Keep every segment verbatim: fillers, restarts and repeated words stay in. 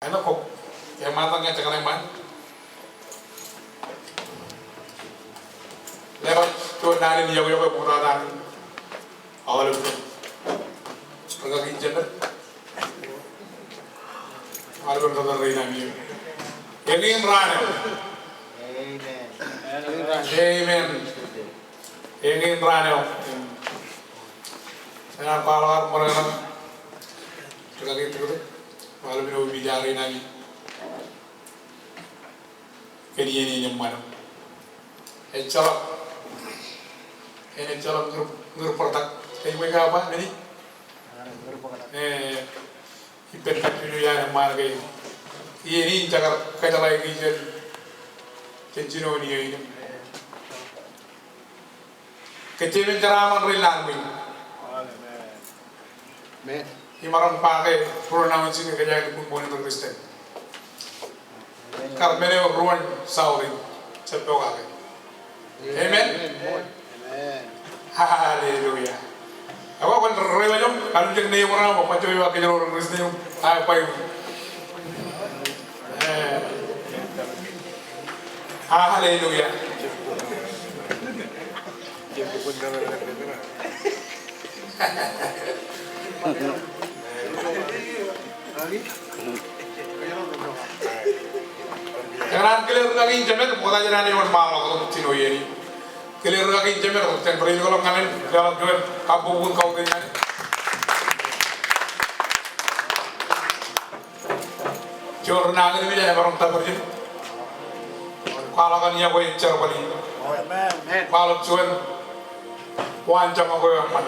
Āinwōt kōj, eṃṃan ñe jekdọọn eṃṃan. Leḷọk juon naan in iọkiọkwe ṃoktata in. Aolep. Rūkaki in jemed. Aolep ro rein ami. Eñin raan eo. Amen. Eñin raan eo. Enaaj kwaḷọk ad ṃōṇōṇō. Rūkaki in tikōtik. Aolep ro ippaṃ rein ami. Kōn iien in eṃṃan. Ejjeḷọk. En ejjeḷọk ñūr, ñūr bōrtak. Kōj bwe kab ba, meni? Eh, ippān continue iaan eṃṃaan ke. Iien in jekar kōjeḷā ikijjien. Jān jinoin iien in. Kōj jemān jeraaṃṃan ri lowaan ṃwiin. Amen. Im maroñ ba ke pronounce in kōj aikuj ṃool in ri Christian. Kar men eo ruon saoḷ in jab pokake. Amen. Amen. Hallelujah. Ekwe kwōn ri wōjṃ, kallimjek neighbor eo, bajjek eo, kōjro ri Christian, a, bwe. Eh. Hallelujah. Ekōṇaan kile rūkaki in jemed, ṃokta jān an ewōr ṃaanḷọk tok jino iien in. Kile rūkaki in jemed, tok jān ri ḷọk ñan en, leḷọk juon, kabbokbok in kautiej ñan en. Juon ri nañinmej emaroñ tōpar ijin. Kwaḷọk an iọkwe jerbal in. Amen. Kwaḷọk juon waanjoñak eo eṃṃan.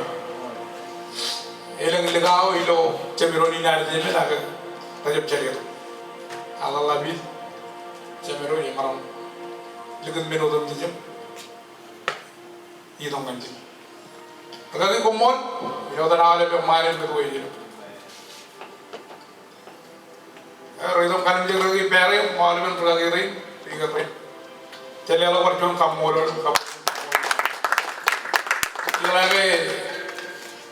Elōñ likao ilo jemed eo in ad jemed ak rejab jeḷā. Aḷaḷap in jemed eo emaroñ likūt men otemjej im itok ñan ijin. Rūkaki koṃṃool, ilo etan aolep eṃṃaan in kōtwōj ijin. Eh, ri itok ñan ijin rūkaki Perry, aolepen rūkaki rein, speaker rein. Jen leḷọk bar juon kaṃṃoolol, kaṃ-, ilo ke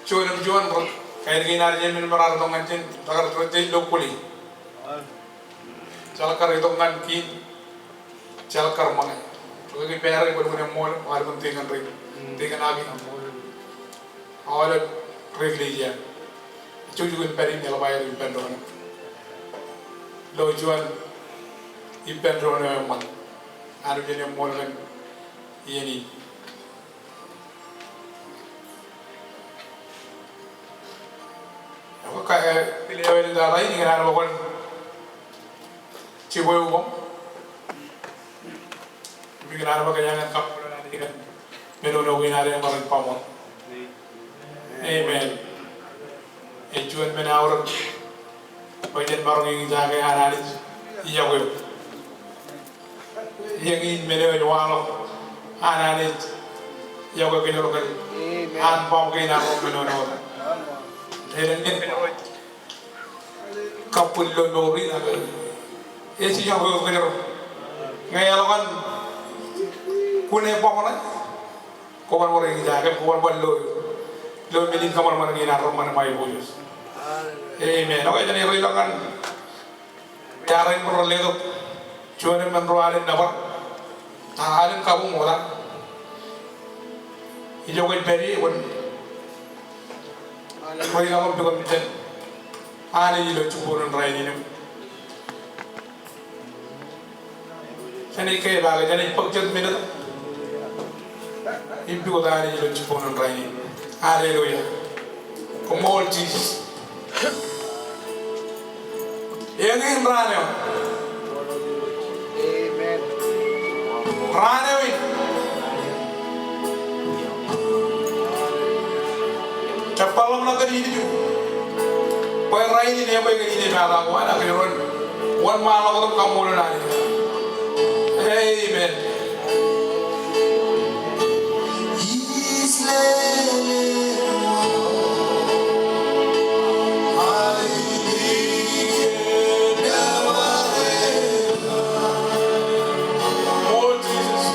juon im juon, kain kein ad jemen im raar itok ñan ijin, raar rej locally. Jeḷā kar itok ñan kiin, jeḷā kar ṃōñā. Rūkaki Perry, kwōn, kwōn eṃṃool, aolepen tikōn rein, tikōn Aki. Aolep ri eklejia. Jukjuk in pād in eḷap aer ippān doon. Ilo juon ippān doon eo eṃṃan. Anij en eṃṃool kōn iien in. Ekwe, kile eo elōñ tata in, ikōṇaan bwe kwōn jibwe ukōṃ. Im ikōṇaan bwe kōjeañ kaṃṃoolol Anij kōn men eo enaaj emaroñ ba ṃool. Amen. Ej juon men aorōk bwe jen maroñ eñjake an Anij iọkwe eo. Eñin men eo ej waḷọk an Anij iọkwe kōjro kōn an bọm kein arro men eo ej wōt. Elōñ men eo ej kabbwil ilo mour in ak ej iọkwe eo kōjro. Ñe eḷọk an kune bọm ṇe, kwōban wōr eñjake, kwōban bar lo, lo men in kōṃanṃan kein arro ṃanṃan ipojoj. Amen. Okay, jen ilo ñan Iar eo rej letok juon im ro alen nōbar. A, alen kabuñ ṃokta. Ijo kwōj pād ie kwōn ri ḷọk im pukot jān Anij ilo jibboñōn rainin. Jenaaj ke ba ke jenaaj bōk jet minit im pukot Anij ilo jibboñōn rainin. Hallelujah. Koṃṃool Jisōs. Eñin raan eo. Amen. Raan eo in. Jab bar ḷōmṇak kōn ilju. Bwe rainin eṃōj kōn inepata ko an ak eroñ wōnṃaanḷọk tok kaṃṃoolol Anij. Amen. Oh, Jesus.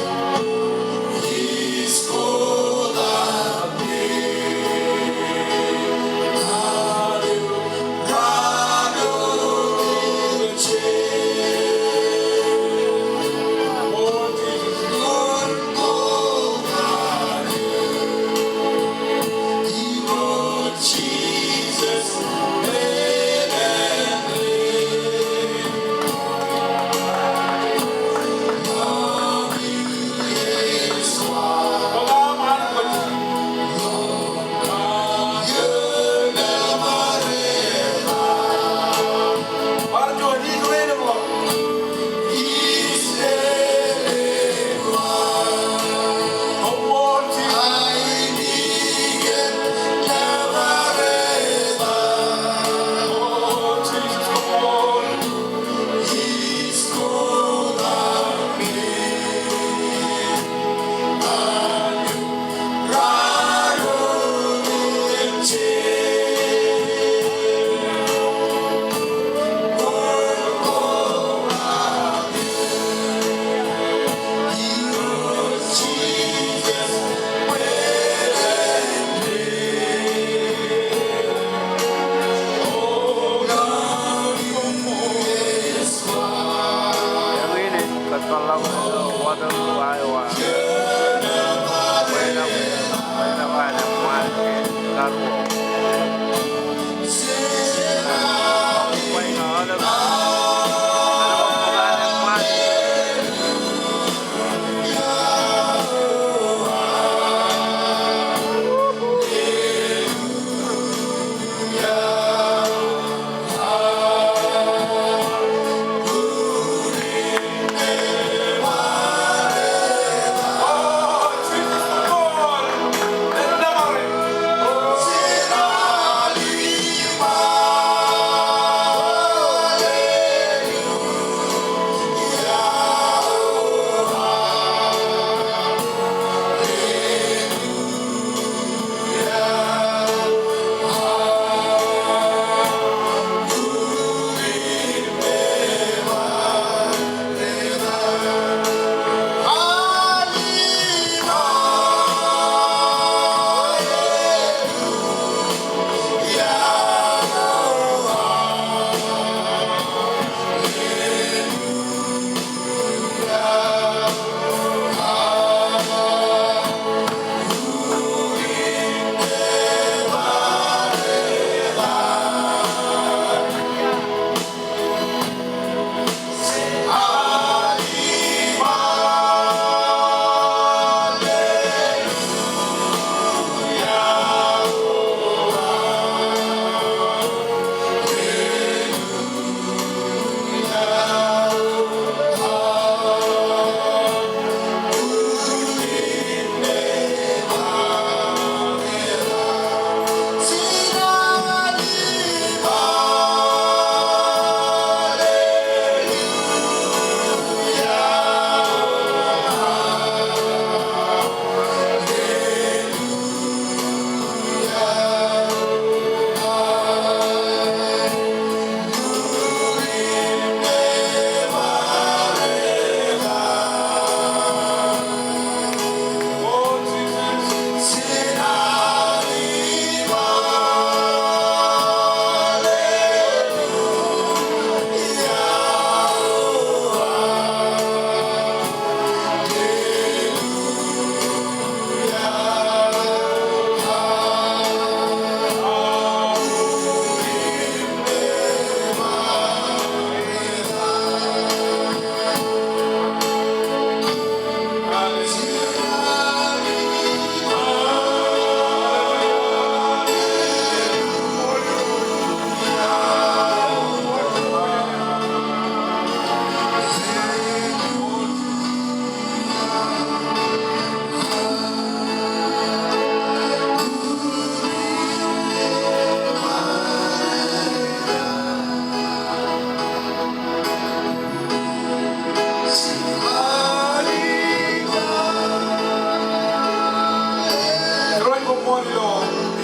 Irooj koṃṃool ilo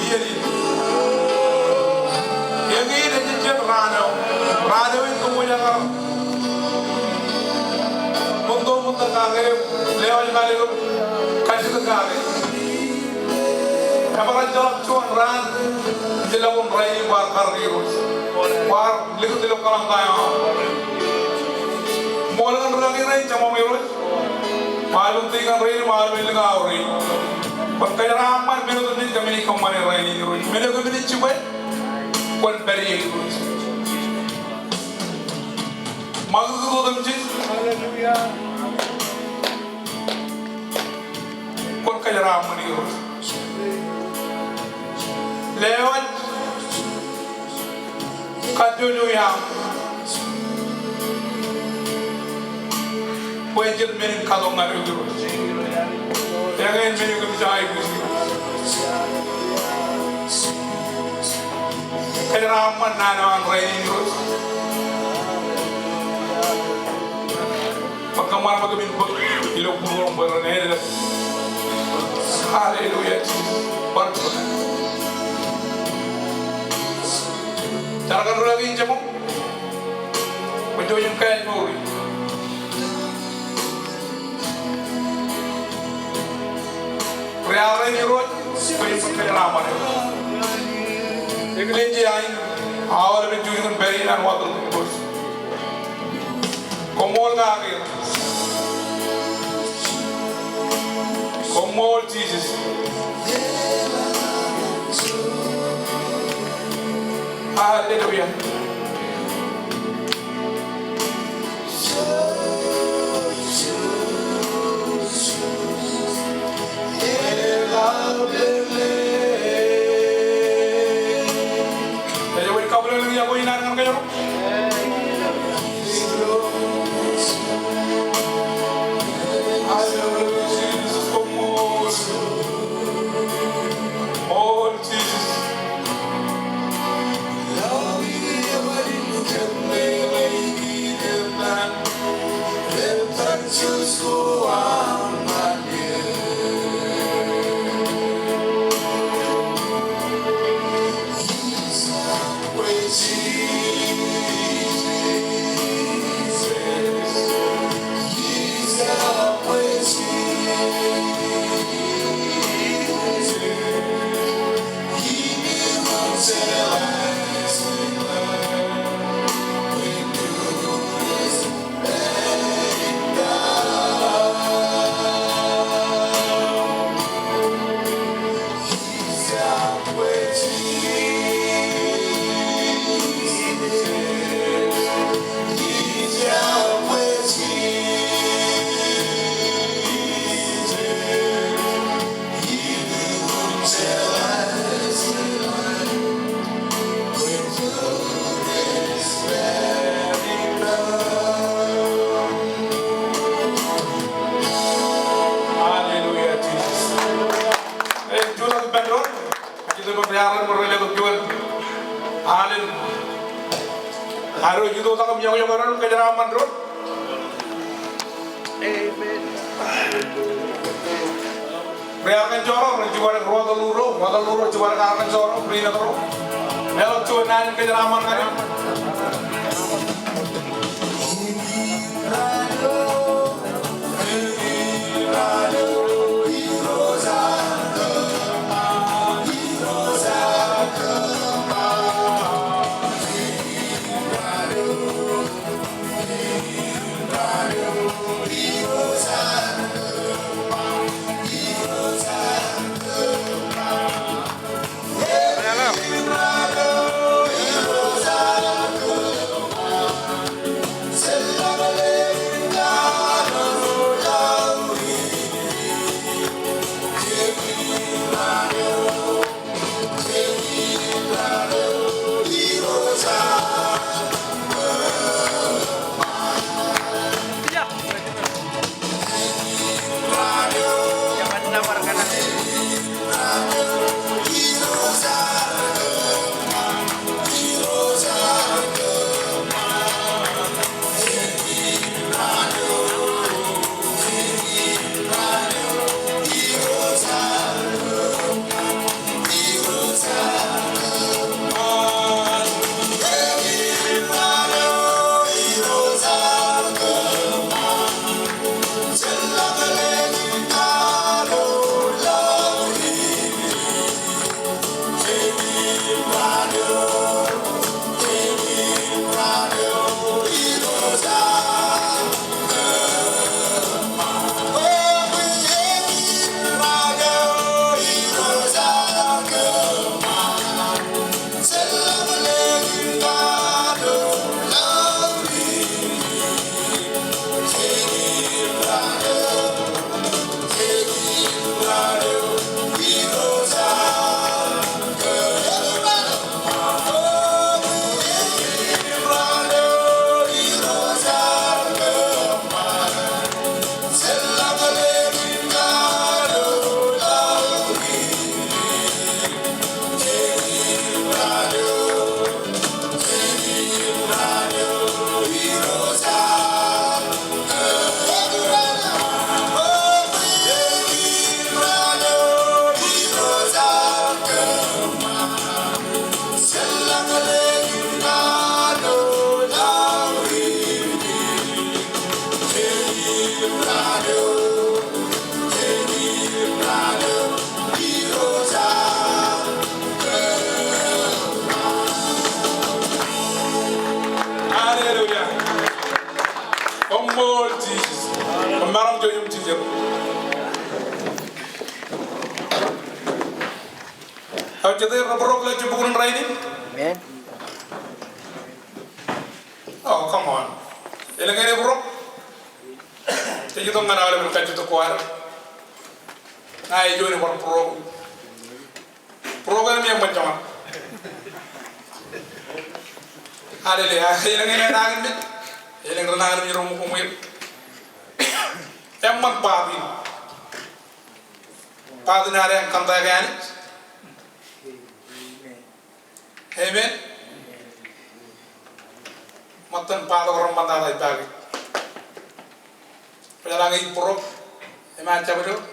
iien in. Eñin ej jet raan eo. Raan eo in koṃ wōj kar ṃōttan ṃōttan kake, lewōj kake, kajjitōk kake. Ebar ejjeḷọk juon raan, ijellọkun rainin kwaar karōk Irooj. Kwaar likūt ilo kaḷaṃ ta eo aṃ. Ṃool kōn rūkaki rein jeṃaṃ Irooj. Ṃaal pen tōl kōn rein, ṃaal pen likao rein. Kwōn kōjeraaṃṃan men otemjej kōmin kōṃṃane rainin Irooj. Men eo kōmin jibwe, kwōn pād ie Irooj. Ṃakūtkūt otemjej. Kwōn kōjeraaṃṃan Irooj. Lewōj kajjojo iaam bwe jet men in katok ñan eok Irooj. Eñin men eo kōmij aikuj. Kōjeraaṃṃan naan eo an rainin Irooj. Bwe kōṃṃan bwe kōmin bōk ilo būruōṃ bwe ren edeḷọk. Hallelujah, Jesus. Bar bōk. Jar kōn rūkaki in jeṃaṃ. Bwe jouj im kain mour in. Ri-arro in Irooj, bwe jen kōjeraaṃṃan eok. Eklejia in, aolep ej juj kōn pād ie ñan wōt tok Irooj. Koṃṃool kake. Jisōs. Hallelujah. Ej wōj kabwilōñlōñ iọkwe in an ñan kōjro. Hallelujah, Jesus, koṃṃool. Koṃṃool, Jesus. Hallelujah, Jesus. Ej jutak ippān doon. Kajjitōk bwe rej letok juon. Hallelujah. Ak rej jutak im iọkwe iọkwe doon, kōjeraaṃṃan doon. Amen. Ri Arkansas ro, rej jibadek ruo tōl ro, ruo tōl ro, jibadek Arkansas ro, ri Nat ro. Letok juon naan in kōjeraaṃṃan ñan eok. Hallelujah. Koṃṃool Jisōs. Koṃ maroñ juon im jijet. Kajjitōk er rej būrok ilo jibboñ in rainin. Amen. Oh, come on. Elōñ eṇ ebūrok? Jej itok ñan aolepen kajjitōk ko ad. Ña ij juon bar būrok. Būrok eṇ im eṃṃan joñan. Hallelujah. Elōñ eṇ enañin mej. Elōñ ri nañinmej ro ṃōk koṃwin. Eṃṃan path in. Path in ad kōṇaan kōn Anij. Amen. Ṃōttan path ko reṃṃantata ippaak. Kwōjeḷā ñe ij būrok, im an jabdewōt,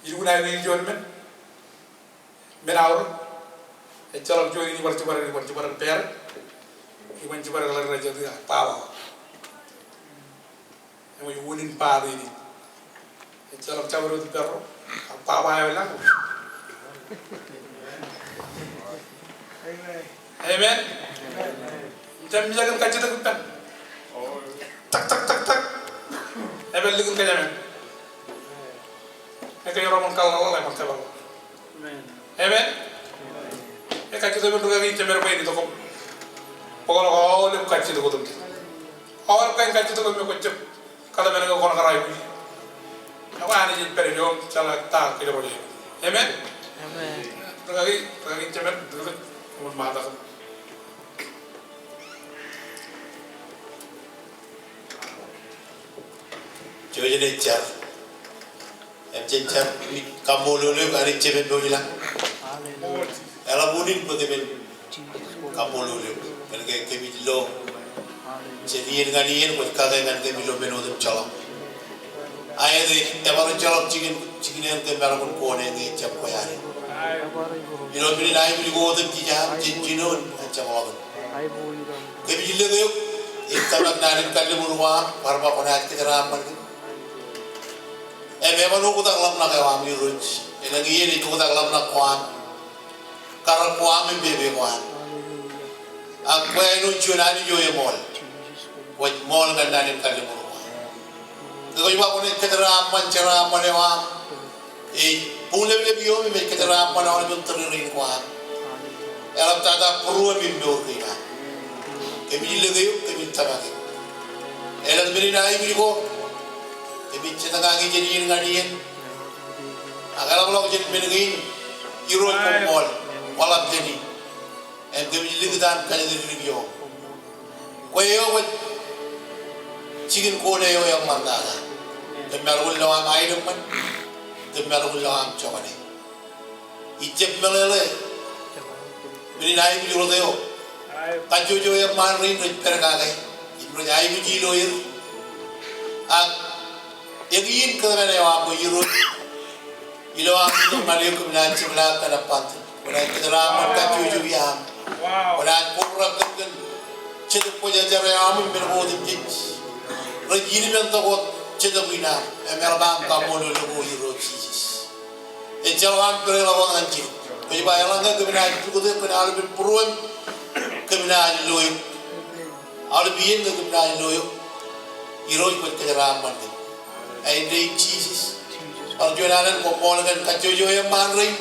ij lukkuun aikuj juon men, men aorōk, ejjeḷọk juon in ibar jibadek, ibar jibadek pād, iban jibadek ḷaddik jet eo, path eo. Eṃōj unin path in. Ejjeḷọk jabdewōt ippāerro. Ak baba eo ilañ. Amen. Im jab mijak in kajjitōk ippān. Tak, tak, tak, tak. Epād likin kōj emān. Ekwe, ro ṃōn kaḷḷaḷḷaḷ, eban kōpeḷḷọk. Amen. Amen. Ekwe, kajjitōk ippān rūkaki im jemān bwe en itok. Bōkḷọk aolep kajjitōk otemjej. Aolep kain kajjitōk eo me kwōj jab kōtmāne ke kwōn kar aikuji. Ekwe, Anij ej pād ijo im jeḷā ta kōjro ej. Amen. Amen. Rūkaki, rūkaki im jemān, rūkaki, ṃōn ṃaantak. Jouj jen jar. Im jen jar im kaṃṃoolol eok Anij Jemān Pojlañ. Eḷap unin bwe kōmin kaṃṃoolol eok. Kōnke kōmij lo jān iien ñan iien kwōj kake ñan kōm ilo men otemjej. Ak ej, ej bar ejjeḷọk jikin, jikin eṇ kōm maroñ in kōṇaan ñe ejjab kwe alen. Ilo men in aikuj ko otemjej aṃ, jān jinoin ejjab ḷọk. Kōmij lōke eok im tōmak naan in kalliṃur ko aṃ, bar ba kwōnaaj kōjeraaṃṃan kōm. Im eban oktak ḷōmṇak eo aṃ Irooj. Elōñ iien ej oktak ḷōmṇak ko aṃ, karōk ko aṃ im pepe ko an. Ak kwe āinwōt juon Anij eo eṃool. Kwōj ṃool ñan naan in kalliṃur ko aṃ. Ke kwōj ba kwōnaaj kōjeraaṃṃan jeraaṃṃan eo aṃ. Ej buñleplep ioom im ej kōjeraaṃṃan aolepen tōrerein ko aṃ. Eḷaptata būruōm im mour kein aṃ. Kōmij lōke eok, kōmij tōmak eok. Elōñ men in aikuj ko kōmij jitōñaki jān iien ñan iien. Ak eḷapḷọk jān men kein, Irooj, koṃṃool, waḷọk jāni. Im kōmij likūt an kajjitōk eo. Kwe eo kwōj jikin kōn eo eṃṃantata. Kōm maroñ in lo aṃ aenōṃṃan. Kōm maroñ in lo aṃ jokane. Ij jab meḷeḷe men in aikuj rot eo. Kajjojo eṃṃaan rein rej pād kake im rej aikuj ilo er. Ak eñin kōtmāne eo aṃ bwe Irooj, ilo aṃ itok ñan eok kōm naaj jepḷaak kōn abandon. Kwōnaaj kōjeraaṃṃan kajjojo iaam. Kwōnaaj kobrak kōm kōn Jetōb Kwōjarjar eo aṃ im men ko otemjej rej ilmen tok wōt Jetōb in aṃ. Im eḷap am kaṃṃoolol eok O Irooj Jisōs. Ejjeḷọk an pedeḷọk wōt ñan Jetōb. Kwōj ba eḷaññe kōm naaj pukot eok kōn aolepen būruōm, kōm naaj lo eok. Aolep iien ñe kōm naaj lo eok, Irooj, kwōj kōjeraaṃṃan kōm. Āindein Jisōs, bar juon alen koṃṃool kōn kajjojo eṃṃaan rein.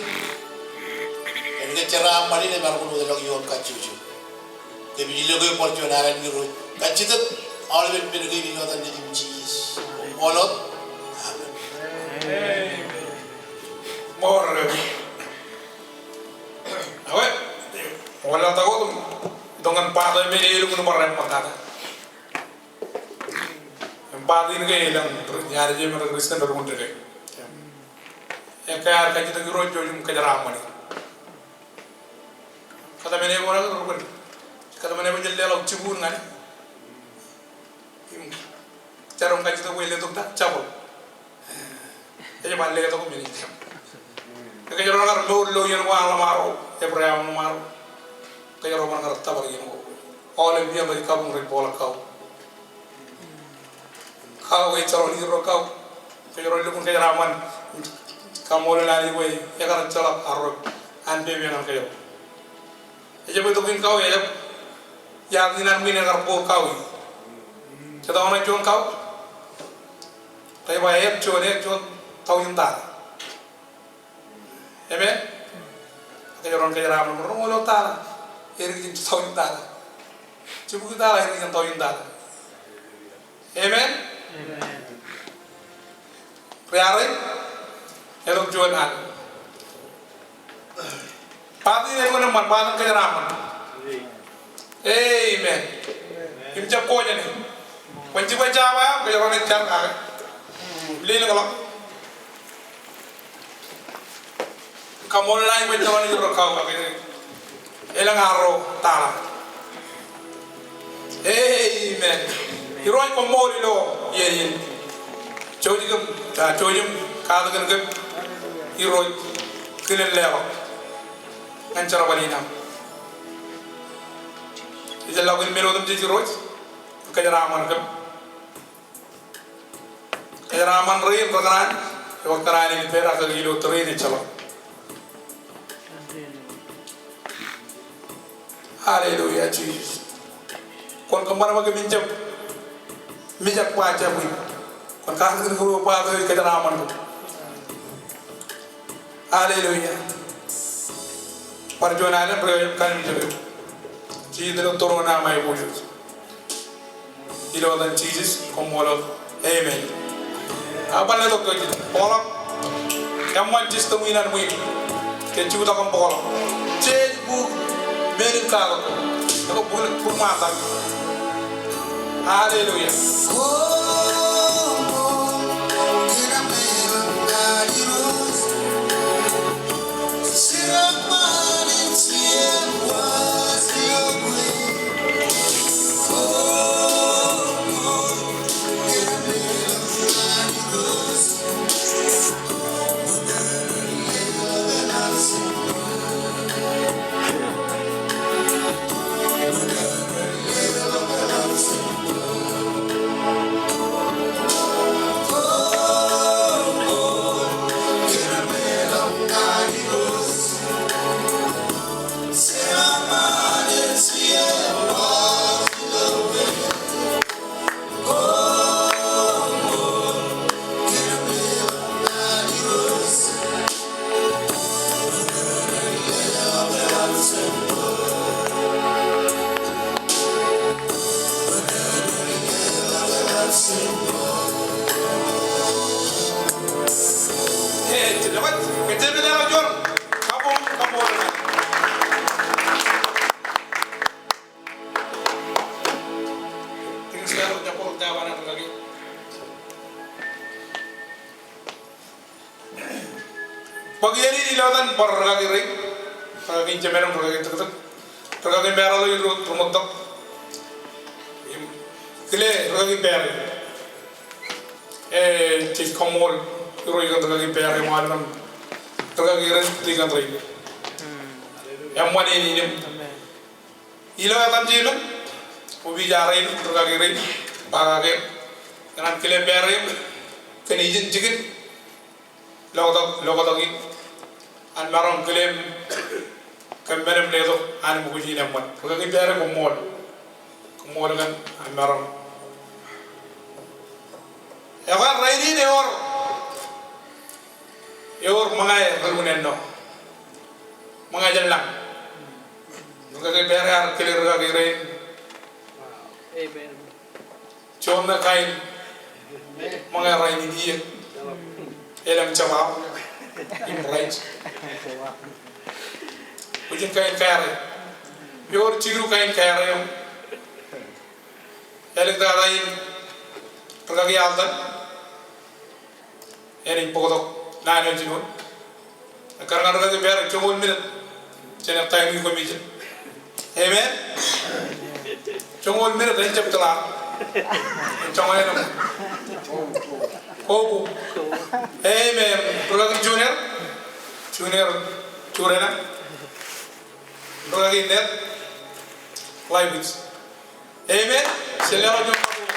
Kōn ke jeraaṃṃan in emaroñ in wōtlọk ioon kajjojo. Kōmij lōke bar juon alen Irooj. Kajjitōk aolepen men kein ilo etan Nejiṃ Jisōs. Koṃṃool wōt. Amen. Ṃool. Awe, ṃool wōt. Itok ñan path eo me elukkuun bar eṃṃantata. Im path in ke elōñ ri-, ñan ri-, ri-, Christian ro rukun dede. Ekkā ad kajjitōk Irooj jouj im kōjeraaṃṃan e. Kōtmāne ko ṇe, kōtmāne ko ṇe, leḷọk jibun ñan e. Im jar im kajjitōk bwe letok ta, jabōt. Ej bar letok men in. Kōjro ro kar mour ilo iien ko an ḷōṃaro, Ebream ḷōṃaro. Kōjro ro kar tōpar iien ko. Aolep iien rej kabuñ rej bōkḷọk kau. Kau ej jeroñ ro kau. Kōjro lukkuun kōjeraaṃṃan. Kaṃṃoolol Anij bwe ekar jeḷā arro an pepe ñan kōjro. Ejjab itok in kau, ejjab iaad in an ṃwiin ekar bōk kau in. Jet aolep juon kau. Kōjro ba ejjab juon, ejjab juon tọujin tata. Amen. Kōjro en kōjeraaṃṃan, roñoul ḷọk tala. Edik jān tọujin tala. Jibukwi tala, edik jān tọujin tala. Amen? Amen. Ri-arrest, eḷap juon al. Paat in elukkuun eṃṃan, paat in kōjeraaṃṃan. Amen. Im jab kōjeañ. Kwōn jibwe jabōt, kōjro naaj jar kake. Lelōñḷọk. Kaṃṃoolol Anij bwe jen kau kake elōñ arro tala. Amen. Irooj, koṃṃool ilo iien in. Jouj kōm, a, jouj im katakin kōm, Irooj, kilen leḷọk ñan jerbal in aṃ. Ejjeḷọk in men otemjej, Irooj, kōjeraaṃṃan kōm. Kōjeraaṃṃan rein, rekōṇaan, ewōr kōṇaan in pād ak ilo tōre in ejjeḷọk. Hallelujah, Jesus. Kwōn kōṃṃan bwe kōmin jab mijak ba jabwin. Kwōn katakin kōm bwe ba kōm kōjeraaṃṃan kōm. Hallelujah. Bar juon alen rej kalimjek. Jisōs ilo tōre in aṃ aiboojoj. Ilo etan Jisōs, koṃṃool. Amen. Ak bar letok kōj, bōkḷọk. Eṃṃan, jisōs tōmwi naan ṃwiin. Ke jutak im bōkḷọk. Jej bōk men in katak. Ekwe bōk, bōk ṃaantak. Hallelujah. Bōk iien in ilo etan bar rūkaki rein, rūkaki in jemān im rūkaki in tōktōk, rūkaki in pād ilo rū-, rūṃ tok. Im kile rūkaki in pād. E, jej kaṃṃool Irooj kōn rūkaki in pād im aolep rūkaki rein, tikōn rein. Eṃṃan iien in im. Ilo etan jemen, opija rein, rūkaki rein, ba kake, kōn an kile pād eok, kōn ijin jikin, loktok, loktok in, an maroñ kile im kōmmen im letok, an ṃōkaj in eṃṃan. Rūkaki pād, koṃṃool. Koṃṃool kōn an maroñ. Ekwe rainin ewōr, ewōr ṃōñā rej lukkuun ennọ. Ṃōñā jān lañ. Rūkaki pād ear kile rūkaki rein. Amen. Juon ṇe kain ṃōñā rainin iiō. Elōñ jebwab im raij. Bwijin kain kōrā. Ewōr jilu kain kōrā. Āliktata in rūkaki Alton. Enaaj bōktok naan eo jinoin. Ekkar ñan rūkaki pād, joñoul minit. Jenaaj taimi koṃ ijin. Amen. Joñoul minit, en jab tōḷa. Joñoul minit. Kobu. Amen. Rūkaki Junior. Junior. Jurena. Rūkaki Ned. Laiwis. Amen. Jen leḷọk juon kabbokbok.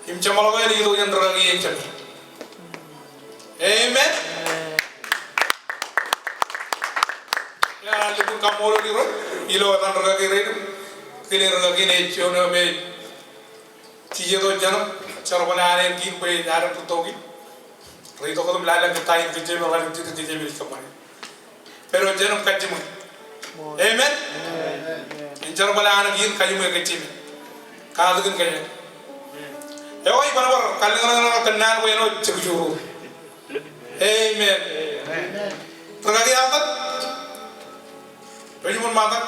Im jeṃḷọk eṇ itok jān rūkaki eo ejjab. Amen. Iar lukkuun kaṃṃoolol Irooj ilo etan rūkaki rein. Kile rūkaki in ej juon eo me jijet wōt jān jerbal eo an eṇ kiin bwe ej ad im rūtto kiin. Rej itok im lale kōj ta in kōj jemān, rej itok kōj jemān ej kōṃṃane. Pero jen im kajiṃwe. Amen. Jen jerbal an kōj in kajiṃwe kōj jemān. Katakin kōj. Eo, iban bar kalliṃur ñan kōnnaan bwe āinwōt jekjuru. Amen. Rūkaki aṃ tōt. Rej iṃōn ṃatak.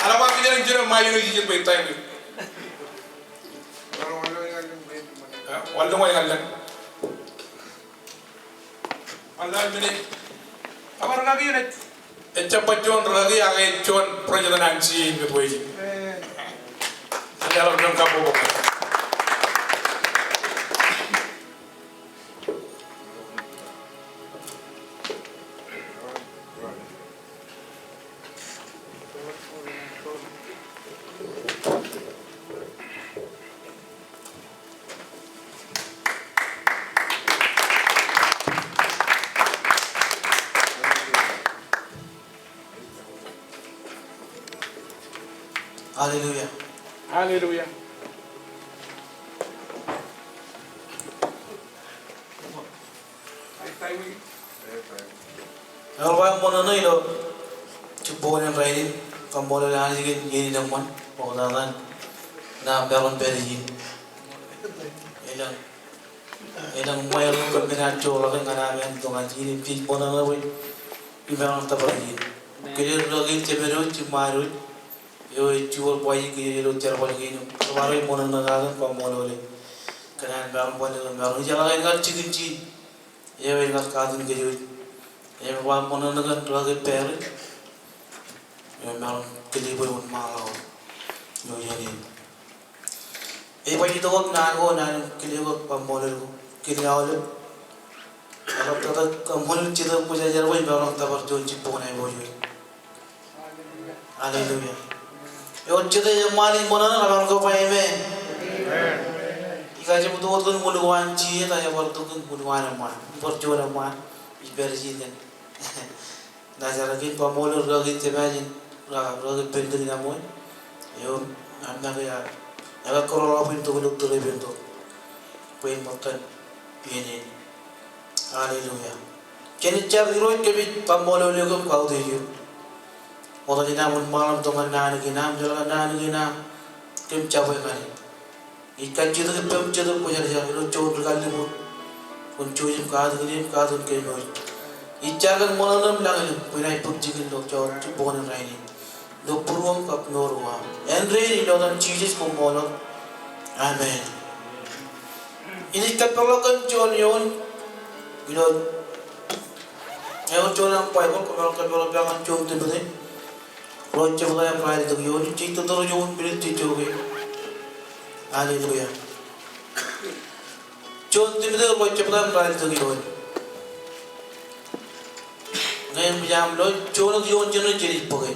Eḷap aō kijenij, kijenij ṃae eo ej ijen bwe ej taim eo. Ej, wanlōñ eo ej wanlōñ. Wanlōñ eo ej wanlōñ. Ej jab ba juon rūkaki ak ej juon president an C A in bwe ej. Ej eḷap juon kabbokbok. Hallelujah. Hallelujah. Ewōr ba ṃōṇōṇō ilo jibboñōn rainin, kaṃṃoolol Anij kōn iien in eṃṃan, ṃoktata in, naan peran pād ijin. Elōñ, elōñ ṃae ro kōm kōṇaan joḷọk ñan aṃ tok ñan iien in, jej ṃōṇōṇō bwe imaroñ tōpar ijin. Kile rūkaki in jemedwōj, jiṃṃaadwōj, eo ej juon bwe ij kile ilo jerbal kein im bar ṃōṇōṇō kake im kaṃṃoolol e. Kōn an maroñ bar, maroñ ijeḷā kar jikin ijin. Eo ej kar katakin kōj wōj. Im bar ṃōṇōṇō kōn rūkaki Perry. Eo maroñ kile bwe wōnṃaanḷọk ilo iien in. Ej ba ij itok wōt naan ko, naan in kile ko, kaṃṃoolol ko. Kile aolep. Eḷaptata kaṃṃoolol Jetōb Kwōjarjar bwe imaroñ tōpar juon jibboñōn aiboojoj. Hallelujah. Ewōr jet eo eṃṃan ej ṃōṇōṇō, emaroñ ke ba amen. Ij kajjitōk wōt kōn wūn ko an Jisōs, ij bar itok kōn wūn ko an eṃṃaan. Bar juon eṃṃaan ij pād ijin kōn. Najar kein, kaṃṃoolol rūkaki in jemān in, rūkaki Benjamin Amoy. Eo, an make ear, ear kōrọọl bwe in itok ilo tōre ippān tok. Bwe in ṃōttan iien in. Hallelujah. Jen jar Irooj, kōmij kaṃṃoolol eok im kautiej eok. Ṃokta jān aṃ wōnṃaanḷọk im tok ñan naan kein aṃ, jeḷā naan kein aṃ kōm jab ñan e. Ij kajjitōk ippaṃ Jetōb Kwōjarjar ilo juon ri-kallib wōt. Kwōn jouj im katakin e im katakin kōm wōj. Ij jar kōn ṃōṇōṇō im lañlōñ bwe inaaj bōk jikin ilo jibboñōn rainin. Ilo būruōm kab mour ko aṃ. Āindein ilo etan Jisōs koṃṃool wōt. Amen. Inaaj kōpeḷḷọk kōn juon eoon ilo, eo juon aṃ Baibōḷ, kōpeḷḷọk, kōpeḷḷọk ñan juon Timote. Ruo jebta im ralitōk eoon, jej tōtōre juon minit jej jokwe. Hallelujah. Juon Timote ruo jebta im ralitōk eoon. Ñe eṃōj aṃ lo, juon wōt eoon jeṇe jenaaj bōke.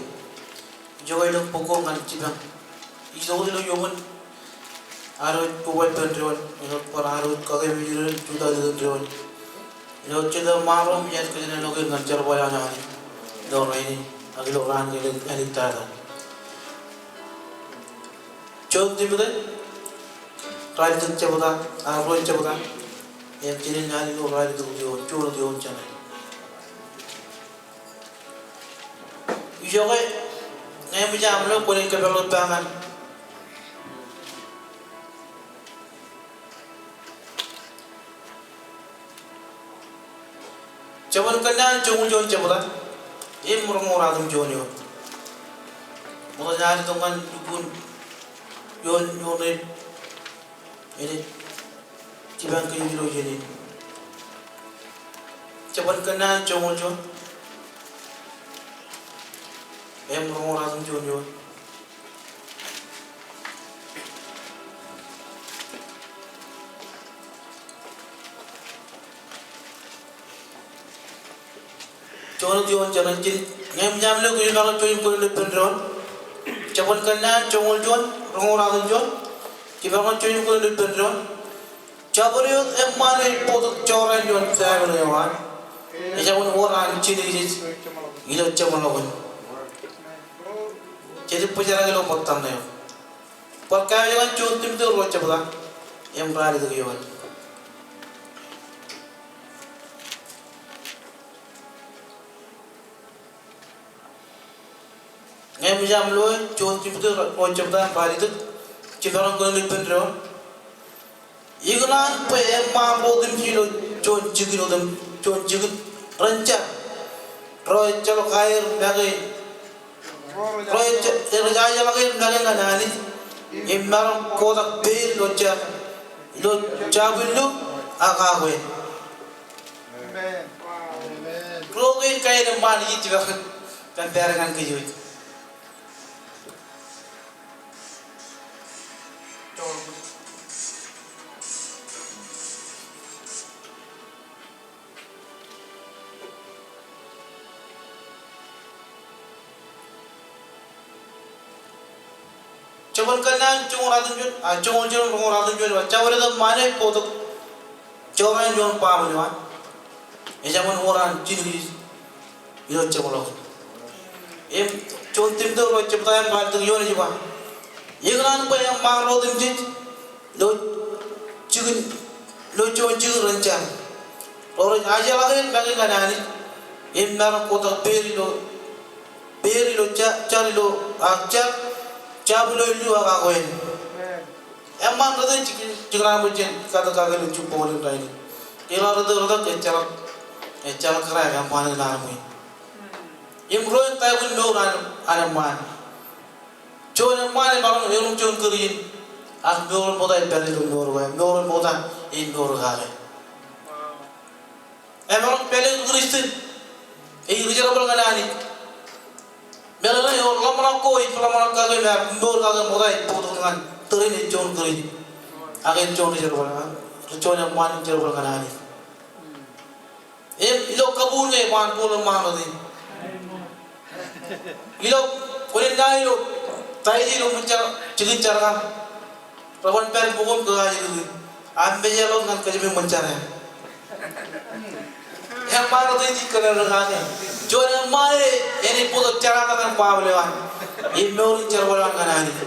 Ijoke ilo bok ko ñan jipañ. Ij itok ilo iuṃwin ad wōj koba ippān doon, ilo bar ad wōj kakememej doon, jutak ilo doon. Ilo jet eo ṃaroñ im ij kōjenolọk er ñan jerbal an Anij ilo rainin, ak ilo raan kein āliktata. Juon Timote, ralitōk jebta, a, ruo jebta, im jenaaj lale ilo ralitōk eoon, juon eoon jeṇe. Ijoke, ñe eṃōj aṃ lo, kwōnaaj kōpeḷḷọk ippa ñan Jabōn Kōnnaan joñoul juon jebta, im roñoul ratimjuon eoon. Ṃokta jān ad itok ñan lukkuun eoon, eoon ṇe, enaaj jipañ kōj ilo iien in. Jabōn Kōnnaan joñoul juon im roñoul ratimjuon eoon. Juon, juon, juon, juon, ñe eṃōj aṃ lo, kwōj maroñ juon im kwōn lo ippān doon. Jabōn Kōnnaan joñoul juon, roñoul ratimjuon. Kwōj maroñ juon im kwōn lo ippān doon. Jabdewōt eṃṃaan ej bōktok jorrāān ioon family eo an. Ejabōn wōr an Jenesis ilo Jeṃḷọkin. Jej bōjrak ilo ṃōttan eo. Bar kaiwōj ñan juon Timote ruo jebta. im ralitōk ioon. Ñe eṃōj aṃ lo juon Timote ruo jebta im ralitōk, jiṃor kōn ippān doon. Ikōṇaan bwe eṃṃaan ro otemjej ilo juon jikin otem, juon jikin ren jar. Ro ejjeḷọk aer make, ro ej, ro ejjeḷọk aer make ñan Anij im maroñ kotak peid ilo jar, ilo jabwillu ak akwe. Amen. Amen. Ro kein kain eṃṃaan ij jibak kōn pād ñan kōj wōj. Jabōn Kōnnaan joñoul ratimjuon, a, joñoul jiljino roñoul ratimjuon ej ba, jabdewōt eṃṃaan ej bōktok jorrāān ioon baaṃle eo an. Ejāmin wōr an jinōkjeej ilo jemḷọkin. Im juon Timote ruo jebta im ralitōk ioon ej ba, ikōṇaan bwe eṃṃaan ro otemjej ilo jikin, ilo juon jikin ren jar. Ro rej ajeḷā er make ñan Anij im maroñ kotak peid ilo, peid ilo ja, jar ilo, a, jar, jab ilo illu ak akwe in. Eṃṃaan rot in jikin, jikin aṃ jen kate kake ilo jibboñ in rainin. Ilo rot in, rot in ejjeḷọk, ejjeḷọk kōrā eṃṃaan in armej. Im ro in ta eo an mour an, an eṃṃaan. Juon eṃṃaan emaroñ erom juon kūr in, ak mour in ṃokta ej pād ilo mour ko, mour in ṃokta ej mour kake. Emaroñ pālele Kristian ej ri jerbal ñan Anij. Meḷeḷe eo ḷōmṇak ko ej ḷōmṇak kake im mour kake ṃokta ej bōktok ñan tōre in ej juon kūr in, ak ej juon ri jerbal, juon eṃṃaan in jerbal ñan Anij. Im ilo kabuul ñe eban bōk eṃṃaan rot in. Ilo kwōnaaj ilo, ta ej ilo ṃōn jar, jikin jar kaṇ. Reban pād bukun kōj aje ri. Aṃ mejālọk ñan kōjām ṃōn jar eo. Eṃṃaan rot in ij kōnono kake. Juon eṃṃaan eo enaaj bōktok jerata ñan baaṃle eo an. Im mour in jerbal eo an ñan Anij.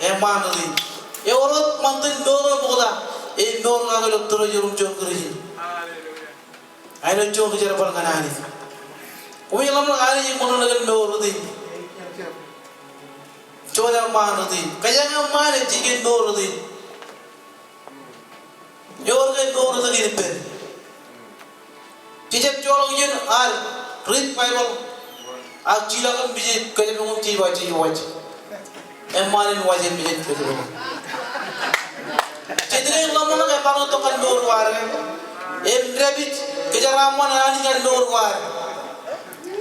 Eṃṃaan rot in. Ewōr wōt ṃantin mour eo ṃokta ej mour kake ilo tōre eo erom juon kūr in. Āinwōt juon ri jerbal ñan Anij. Koṃij ḷōmṇak Anij eṃṃan kōn mour rot in. Juon eṃṃaan rot in. Kōjeañ eṃṃaan ej jijet mour rot in. Ewōr ke mour rot in ippān. Jej jab joḷọk iien ad read Baibōḷ. Ak jilọk im mejān kōjām eo im jej ba jej waj. Eṃṃaan in waj im mejān kōjām eo. Jet ke ḷōmṇak emaroñ itok ñan mour ko ad. Im dāpij kōjeraaṃṃan an Anij ñan mour ko ad.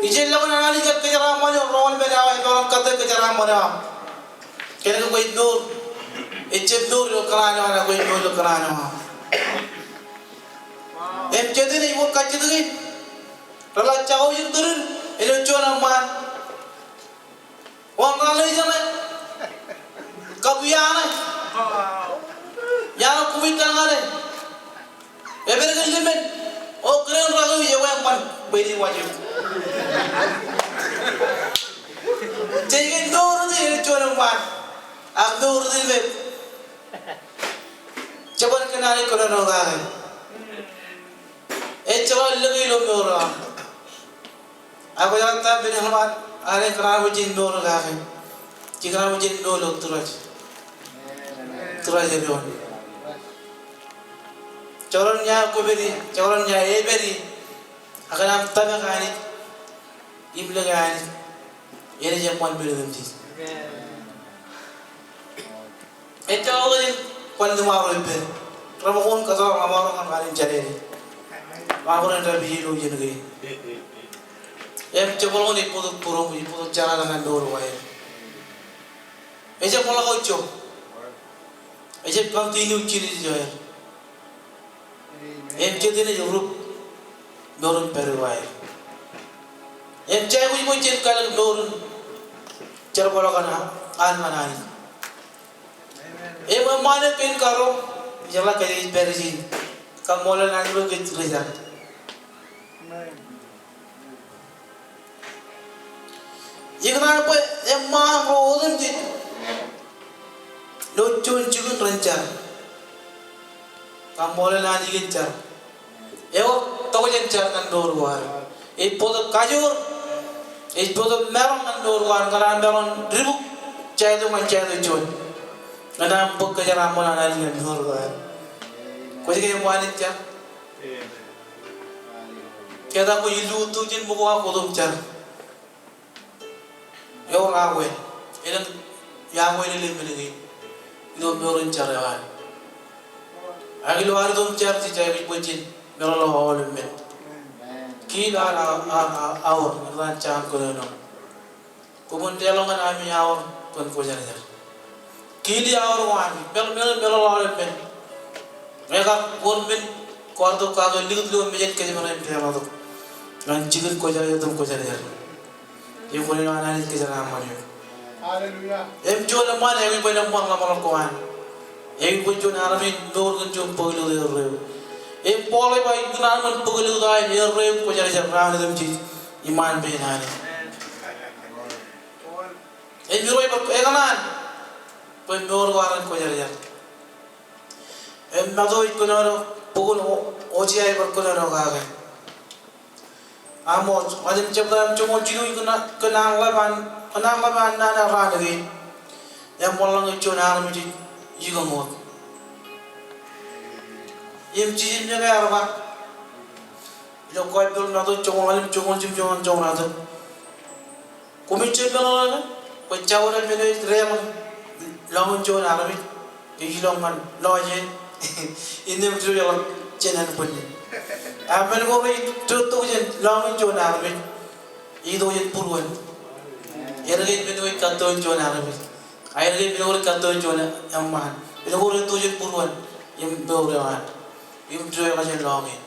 Ijellọkin an Anij kōjeraaṃṃan eo, roñoul pād awa emaroñ kate kōjeraaṃṃan eo aṃ. Kōnke kwōj mour. Ejjab mour ilo kōṇaan eo an, kwōj mour ilo kōṇaan eo aṃ. Im jet in ej wōr kajjitōk in. Reḷak jako ijin tōl in, ilo juon eṃṃaan. Wōn ralitōk ṇe. Kab iaan ṇe. Iaan ṇe kumi tañ ṇe. Epād kōn lemān. O kōn ralitōk eo eṃṃan. Bwe ej waj eok. Jej kōn mour in ilo juon eṃṃaan. Ak mour in me. Jabōn Kōnnaan ej kōnono kake. Ejjeḷọk lōke ilo mour eo aṃ. Ak kwōjeḷā ta eo ej ṃōk an, an kōṇaan bwe jen mour kake. Jen kōṇaan bwe jen mour ilo Tūrij. Tūrij eo doon. Jekdọọn ia kwōpād ie, jekdọọn ia epād ie. Ak kōn aṃ tōmak Anij. Im lōke Anij. Enaaj eṃṃan men otemjej. Ejjeḷọk ijin kwōn ṃaroñ ippān. Reṃōk wōn kōtḷọk ḷōṃaro ñan kanin jadede. Ṃaroñ en dāpij ilo iien kein. Im jebōḷọkin ej bōktok būroṃ, ej bōktok jerata ñan mour ko aer. Ejjab ḷak ijjo. Ejjab continue jidik eo aer. Im jet in ej rup mour in pād ilo aer. Im jej aikuj bwe jen kalōk mour in jerbal eo an ñan Anij. Im eṃṃaan eo kein karuo, ijeḷā kōj ej pād ijin. Kaṃṃoolol Anij bwe kōj ri jar. Ikōṇaan bwe eṃṃaan ro otemjej ilo juon jikin ren jar. Kaṃṃoolol Anij kōn jar. Ewōr tokjān jar ñan mour ko ad. Ej bōktok kajoor. Ej bōktok maroñ ñan mour ko ad. Ñan an maroñ dibuk jaito ñan jaito juon. Ñan an bōk kōjeraaṃṃan an Anij ñan mour ko ad. Kwōj ke eṃṃaan in jar? Ke ta kwōj illu uttok jān ṃokta kwōj jar. Ewōr akwāāl. Elōñ akwāāl ilo men kein. Ilo mour in jar eo ad. Ak ilo ad itok im jar, jej aikuj bwe jen meḷọkḷọk aolep men. Kiil ad, ad, ad, aor, etan Jon kōnono. Koṃwin deḷọñ ñan ami aor kōn Kwōjarjar. Kiil aor ko ami, meḷ, meḷ, meḷọkḷọk aolep men. Ekar wōr men kwaar tok kake likūt ilo mejān kōjparok im deḷọñtok. Ñan jikin Kwōjarjar im Kwōjarjar. Im kwōn ilo an Anij kōjeraaṃṃan eok. Hallelujah. Im juon eṃṃaan, eaikuj bwe en eṃṃan ḷōmṇak ko an. Eaikuj bwe juon armej mour kōn juon bōklōt erreo. Im Paul ej ba ikōṇaan bōklōt eo an erreo im Kwōjarjar raan otemjej iṃaan pein Anij. Im Irooj bar ekōṇaan bwe mour ko ad en Kwōjarjar. Im Matu ej kōnono, bok in O-, Hosea ej bar kōnono kake. Amos, ṃōjin jebta im joñoul jilu, ikōṇaan, kōṇaan ḷap an, kōṇaan ḷap an nana raan kein. Eṃṃan ḷọk ñe juon armej ej ikōṃ wōt. Im Jisōs ej ba, ilo Gospel Matu joñoul ḷalem, joñoul jiljilimjuon, joñoul jiljilimjuon. Koṃij jab meḷeḷe bwe jabdewōt men eo ej deḷọñ lọñiin juon armej ej ilọk ñan lọjein innām diwōjḷọk jān ānbwinnen. Ak men ko rej itok jān lọñiin juon armej ej itok jān būruon. Erkein men ko ej kattoon juon armej. Ak erkein men ko rej kattoon juon eṃṃaan. Men ko rej itok jān būruon im mour eo an im diwōjḷọk jān lọñiin.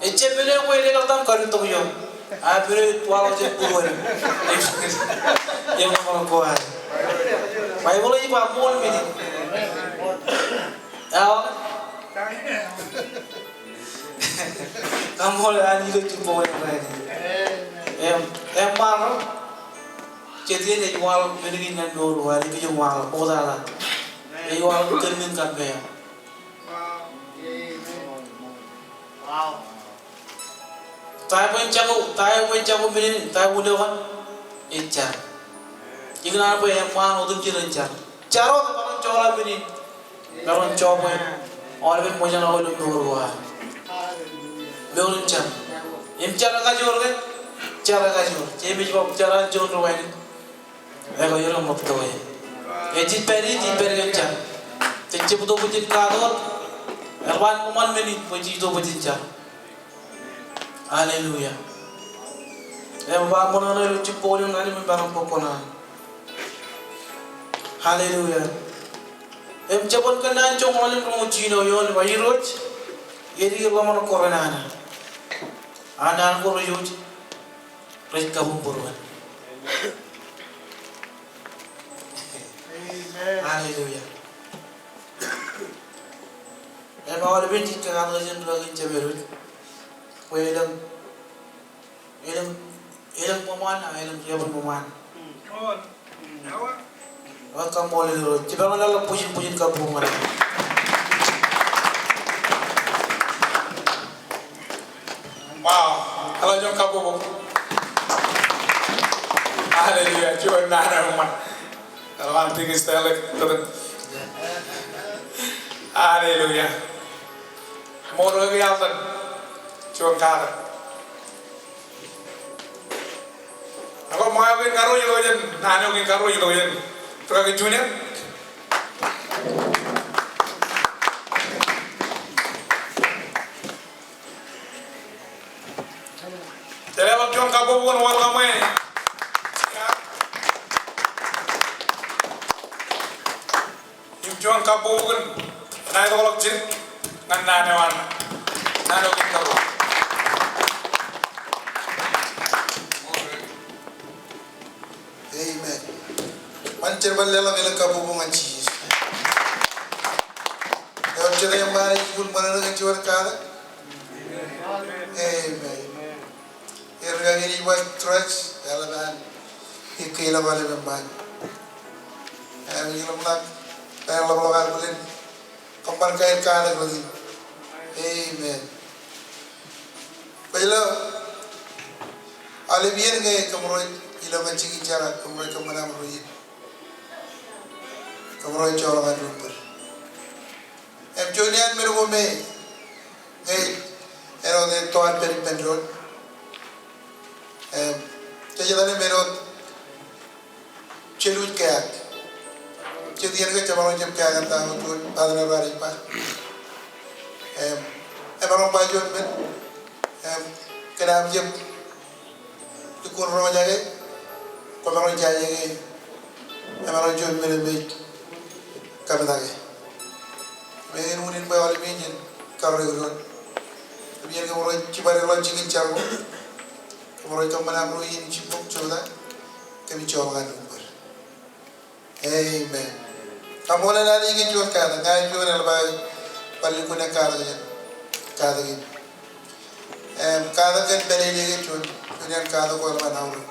Ejjab men eo bwe eḷap tok im kar itok ioon. Ak men eo ej waḷọk jān būruon im ḷōmṇak ko ad. Baibōḷ ej ba ṃool men in. Eo. Kaṃṃoolol Anij ilo jibboñ in rainin. Im, eṃṃaan ro. Jet iien ej waḷọk men kein ñan mour ko ad, ej waḷọk ṃoktata. Ej waḷọk kōn men kappāer. Ta eo bwe en jako, ta eo bwe en jako men in, ta eo bwe en jako? Ej jar. Ikōṇaan bwe eṃṃaan otemjej ren jar. Jar wōt, maroñ joḷọk men in. Maroñ jọpwe aolepen ṃōjṇọ ilo mour ko ad. Mour in jar. Im jar ekajoor ke? Jar ekajoor. Jemes ej ba jar an juon ri wānōk. Ekajoor eṃṃaktok e. Ej pād in, ej pād kōn jar. Jej jab itok bwe jen kaat wōt. Eḷap an ṃōṃan men in bwe jej itok bwe jen jar. Hallelujah. Im ba ṃōṇōṇō ilo jibboñ in rainin im maroñ bōk kuṇaan. Hallelujah. Im jab kōnnaan joñoul ḷalem roñoul jiljino eoon, ba Irooj, edik ḷōmṇak ko renana. Ak naan ko rejouj rej kabuñbūruon. Amen. Hallelujah. Im aolepen jej kakaḷōk jān ri-kaki in Jemedwōj bwe elōñ, elōñ, elōñ ṃōṃaan, ak elōñ riabōn ṃōṃaan. Ewōr kaṃṃoolol Irooj. Jibwe ñan eḷap bwijin, bwijin kabbokbok ñan e. Wow. Eḷap juon kabbokbok. Hallelujah. Juon naan eo eṃṃan. Eḷap an tikin style tōtōn. Hallelujah. Ṃool eo ke eḷap an juon katak. Ak ṃōk eo kein karuo ilo jān, naan eo kein karuo ilo jān ri-kaki Junior. Jen leḷọk juon kabbokbok in welcome e. Im juon kabbokbok in enaaj itok ḷọk jidik ñan naan eo an, naan eo kein karuo. Amen. Ṃan jen bar leḷọk elōñ kabbokbok ñan Jisōs. Ewōr jen eṃṃaan ej ibwin ṃōṇōṇō kōn juon katak. Amen. Ewōr ri-kaki in ej ba Stretch, eḷap an ikkeḷọk aolep eṃṃaan. Im ij ḷōmṇak, ij ḷapḷọk ad bōlen kōṃṃan kain katak ḷọk in. Amen. Kwōj lo, aolep iien ñe kōmro ilo ñan jikin jar, kōmro kōṃṃan aṃ ro iien. Kōmro joḷọk ñan rubber. Im juon iaan men ko me ñe āinwōt ej to ippān ippān doon. Im jej etal im āinwōt Jej lewōj keak. Jet iien ke jemaroñ jab keak eṇ ta ko juon, bōtab eo raar ej ba. Im, emaroñ ba juon men. Im, kōn aṃ jab lukkuun roñjake, kwōmaroñ jaje ke emaroñ juon men im ej kamatake. Im eñin unin bwe aolep iien jen karreoik doon. Im iien kōmro jibadek ḷọk jikin jar ko, kōmro kōṃṃan aṃ ro iien jibboñ jota. Kōmij joḷọk ñan rubber. Amen. Kaṃṃoolol Anij kōn juon katak, ña ij juon eḷap aō bar lukkuun katak jān katak in. Im, katak kōn pālele ke juon, juon iaan katak ko eḷap an aorōk.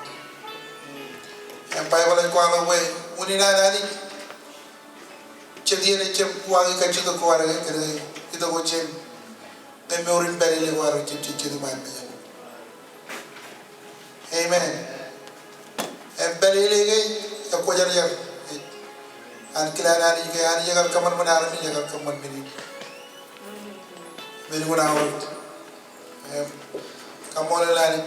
Im, Baibōḷ ej kwaḷọk bwe unin an Anij, jet iien ejjab uwaaki kajjitōk ko ad ke, kōnke itok wōt jān ñe mour in pālele ko ad jab jejjet iṃaan mejaṃ. Amen. Im pālele ke ekwōjarjar. An kilaan Anij ke Anij ekar kōṃanṃan armej, ekar kōṃanṃan men in. Men in aorōk. Im, kaṃṃoolol Anij.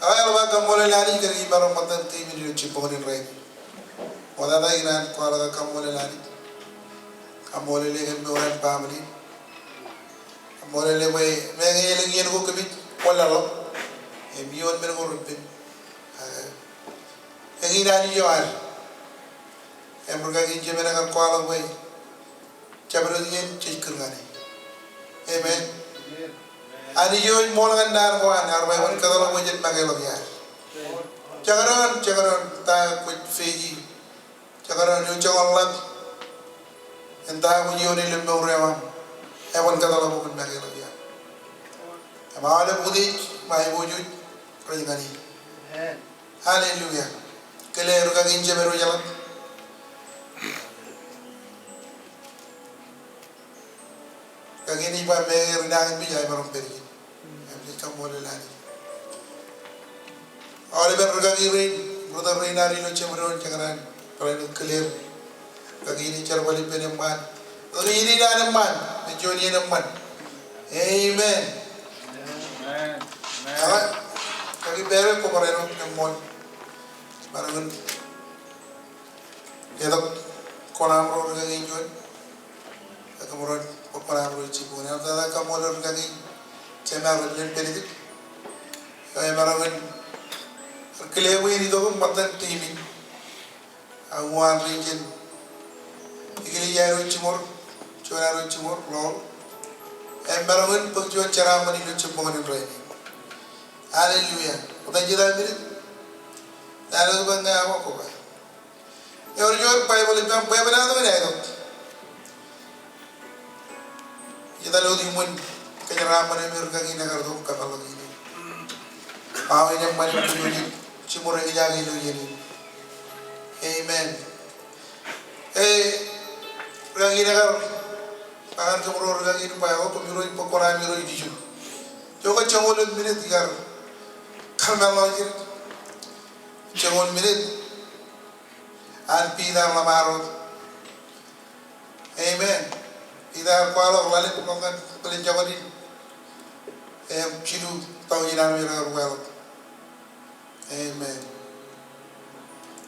Ak eḷap aō kaṃṃoolol Anij kōn ke imaroñ ṃōttan team in ilo jibboñōn in rainin. Ṃoktata ikōṇaan kwaḷọk aō kaṃṃoolol Anij. Kaṃṃoolol e kōn mour an family. Kaṃṃoolol e bwe meñe elōñ iien ko kōmij kwōn laḷḷọk. Im iioon men ko repen. Ak eñin Anij eo ad. Im rūkaki in jemān ekar kwaḷọk bwe jabdewōt iien jej kūr ñan e. Amen. Anij eo ej ṃool ñan naan ko an, ear ba eban kōtḷọk bwe jen makeḷọk iaad. Jekdọọn, jekdọọn ta kwōj face e. Jekdọọn eo jekdọọn ḷap. Eṇ ta kwōj iioon ilo mour eo aṃ. Eban kōtḷọk bwe kwōn makeḷọk iaad. Im aolep utiej im aiboojoj rej ñan e. Hallelujah. Kile rūkaki in jemān eo ej ḷap. Rūkaki in ej ba meñe ri nañinmej aō imaroñ pād ijin. Im jej kaṃṃoolol Anij. Aolepen rūkaki rein, brother rein ad ilo jeṃdoon, jekdọọn, brother Claire. Rūkaki in ej jerbal ippān eṃṃaan. Rūkaki in ej an eṃṃaan, ej juon iien eṃṃan. Amen. Amen. Ak, rūkaki Pād, kwō barāinwōt eṃṃool. Maroñ in Letok koṇaṃ ro rūkaki in juon. Ak kōmro bōk koṇaṃ ro jibboñ in. Eḷaptata kaṃṃoolol rūkaki in jemān ro ilo Pālejik. Eo emaroñ in kile bwe en itok im ṃōttan team in. Ak uwaan ri jān ikōṇaan eo jiṃor, juon eo jiṃor, Lọọl. Emaroñ in bōk juon jeraaṃṃan ilo jibboñōn in rainin. Hallelujah. Ṃōttan jet aō minit. Naan eo bwe ña aṃ koba. Ewōr juon Baibōḷ ippām, bwebwenato in aetok. Etal wōt iṃōn kōjeraaṃṃan eo me rūkaki in ekar tok kōpeḷḷọk iien in. Ṃae in eṃṃan im kōjwōj jiṃor eñjake ilo iien in. Amen. E, rūkaki in ekar ba ñan kōmro rūkaki in ba, o, koṃiro bōk koṇaṃ ro ijin. Ijo ke joñoul wōt minit ikar kōmeḷḷọk ijin. Joñoul minit. An Piter ḷap aorōk. Amen. Piter kwaḷọk ḷalem ḷọk ñan bōlen jọkot in. Im jilu taujin armej rekar kwaḷọk. Amen.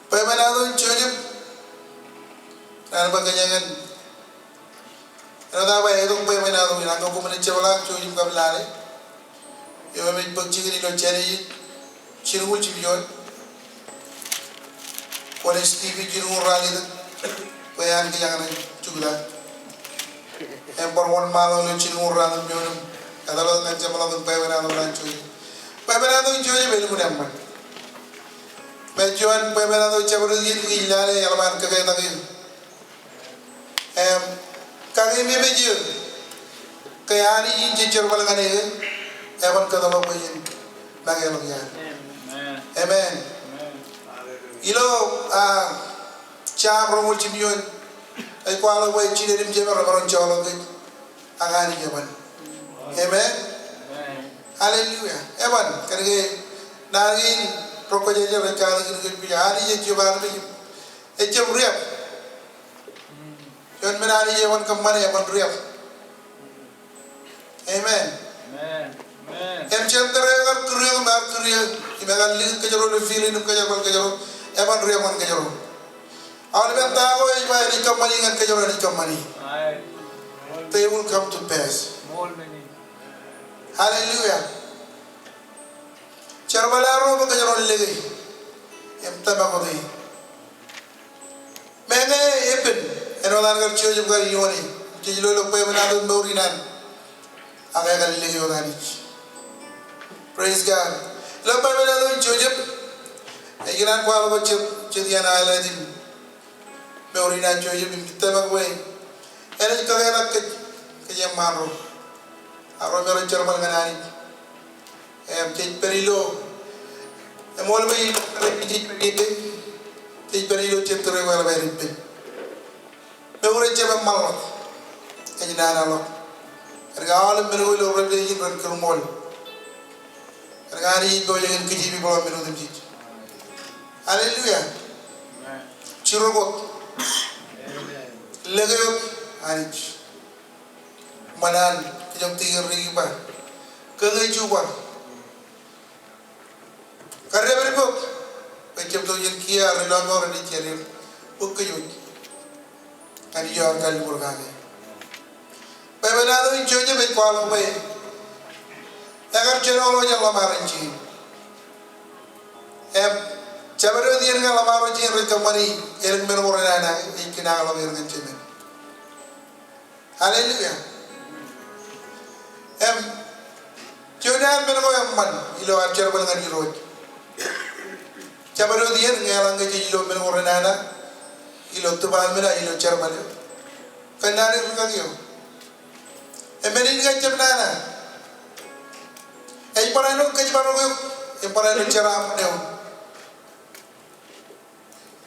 Bwebwenato in Joseph. Naan bwe kōjeañ en Āinwōt aō ba etok bwebwenato in, ak ñe koṃ naaj jepḷaak, jouj im kab lale. Eo im ej bōk jikin ilo Jenesis jilñuul jimjuon. Kwōnaaj skip e jilñuul ralitōk bwe an kōjeañ naaj jukta. Im bar wōnṃaanḷọk ilo jilñuul ralitōk im etal wōt ñan jeṃḷọkin bwebwenato eo an Joseph. Bwebwenato in Joseph elukkuun eṃṃan. Im juon bwebwenato jabdewōt iien ij lale eḷap an kōketak eō. Im, kake im emej eō, ke Anij in jej jerbal ñan e, eban kōtḷọk bwe jen makeḷọk iaan. Amen. Amen. Ilo, a, Sam roñoul jimjuon, ej kwaḷọk bwe jined im jemed remaroñ joḷọk kōj, ak Anij eban. Amen. Amen. Hallelujah. Eban, kōnke naan kein ro kwōjarjar ej katak in kōn pija, Anij ej jab armej ejjab riab. Juon men Anij eban kōṃṃane, eban riab. Amen. Amen. Amen. Im jen tōre ekar kūr eok, im ekar kūr eok, im ekar likūt kōjro ilo field in im kōjerbal kōjro, eban riab ñan kōjro. Aolepen ta ko ej ba enaaj kōṃṃani ñan kōjro, enaaj kōṃṃani. Aye. They will come to pass. Hallelujah. Jerbal arro bwe kōjro en lōke im tōmak wōt e. Meñe epen, āinwōt an kar Joseph kar iioone, jej lo ilo bwebwenato in mour in an, ak ekar lōke wōt Anij. Praise God. Ilo bwebwenato in Joseph, ikōṇaan kwaḷọk bwe jet, jet iaan highlight in mour in an Joseph im tōmak bwe enaaj kōketak kōj, kōj eṃṃaan ro. Ak ro me rej jerbal ñan Anij. Im jej pād ilo, im ṃool bwe ij, jej pād ilo, jej pād ilo jet tōre ko eḷap aer ippān. Mour ejjab eṃṃanḷọk, ej nanaḷọk. Kōnke aolep men ko ilo Revelation ren kūrṃool. Kōnke Anij ej pojak in kōjepipḷọk men otemjej. Hallelujah. Jiro wōt. Lōke wōt Anij. Ṃōṇōṇō, kōj im tikōn ri bar. Kōn ñe ej bar. Kar dāpdep wōt. Kōj jab tok jān kiiō, ri lọmọọr, ri jerbal. Bōk kōj wōj. Anij eo ear kalliṃur kake. Bwebwenato in Joseph ej kwaḷọk bwe ekar jenoḷọk jān ḷōṃaro in jein. Im jabdewōt iien ñe ḷōṃaro in jein rej kōṃṃani, elōñ men ko renana ej kinaakḷọk er ñan jemān. Hallelujah. Im, juon iaan men ko eṃṃan ilo ad jerbal ñan Irooj. Jabdewōt iien ñe eḷaññe jej lo men ko renana, ilo department eo, ilo jerbal eo, kōn naan in rūkaki eo. Im men in ke ejjab nana. Ej barāinwōt kōjparok eok, im barāinwōt jeraaṃṃan eo.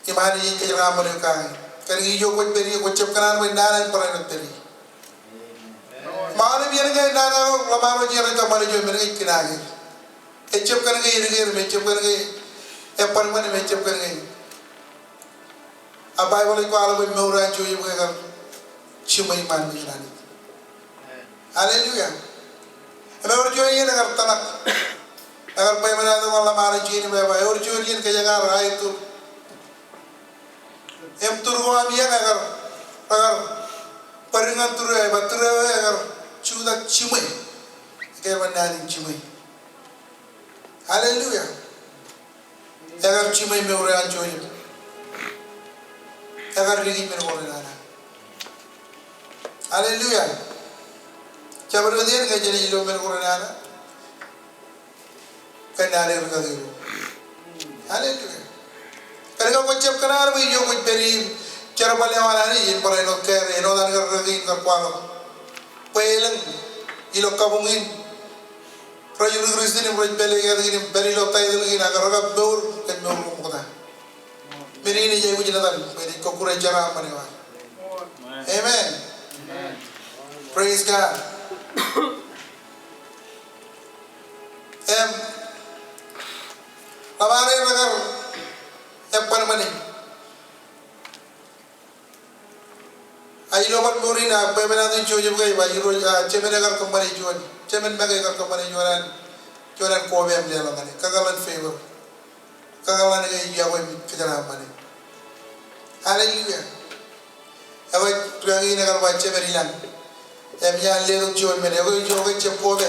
Im Anij ej kōjeraaṃṃan eok kake. Kōnke ijo kwōj pād ie, kwō jab kōṇaan bwe nana en barāinwōt pād ie. Im aolep iien ñe nana eo, ḷōṃaro in jein rej kōṃṃane juon men ke ej kinaak er. Ejjab kōnke edike er, im ejjab kōnke ebar ṃan, im ejjab kōnke. A Baibōḷ ej kwaḷọk bwe mour eo an Joseph ekar jiṃwe iṃaan mejān Anij. Hallelujah. Im ewōr juon iien ekar tōmak. Ekar bwebwenato ñan ḷōṃaro in jein im eba, ewōr juon iien kōjeañ ar aer tur. Im tur ko aṃ iiō ñe ekar, ekar bōd ñan tur eo, eba tur eo ekar jutak jiṃwe. Ekar ba naan in jiṃwe. Hallelujah. Ekar jiṃwe mour eo an Joseph. Ekar likūt men ko renana. Hallelujah. Jabdewōt iien ñe jenaaj lo men ko renana. Kōn naan in rūkaki eo. Hallelujah. Kōnke kwō jab kōṇaan bwe ijo kwōj pād ie im jerbal eo an Anij en barāinwōt kōrā, āinwōt an kar rūkaki in kar kwaḷọk. Bwe elōñ ilo kabuñ in rej ri Christian im rej pād ilo katekin im pād ilo title kein ak rekab mour kōn mour ko ṃokta. Men in ej aikuj in etal bwe enaaj kọkkure jeraaṃṃan eo an. Amen. Praise God. Im, ḷōṃaro in rekar eban ṃani. A ilo bar mour in, a bwebwenato in Joseph ke ej ba, Irooj, a, jemān ekar kōṃṃane juon, jemān make ekar kōṃṃane juon an, juon an koba im leḷọk ñan e, kakōḷḷan favor. Kakōḷḷan ke ej yokwe im kōjeraaṃṃan e. Hallelujah. Ekwe, rūkaki in ekar ba jemān ilañ. Im iaan letok juon men, ekwe, ijo ke ejjab koba.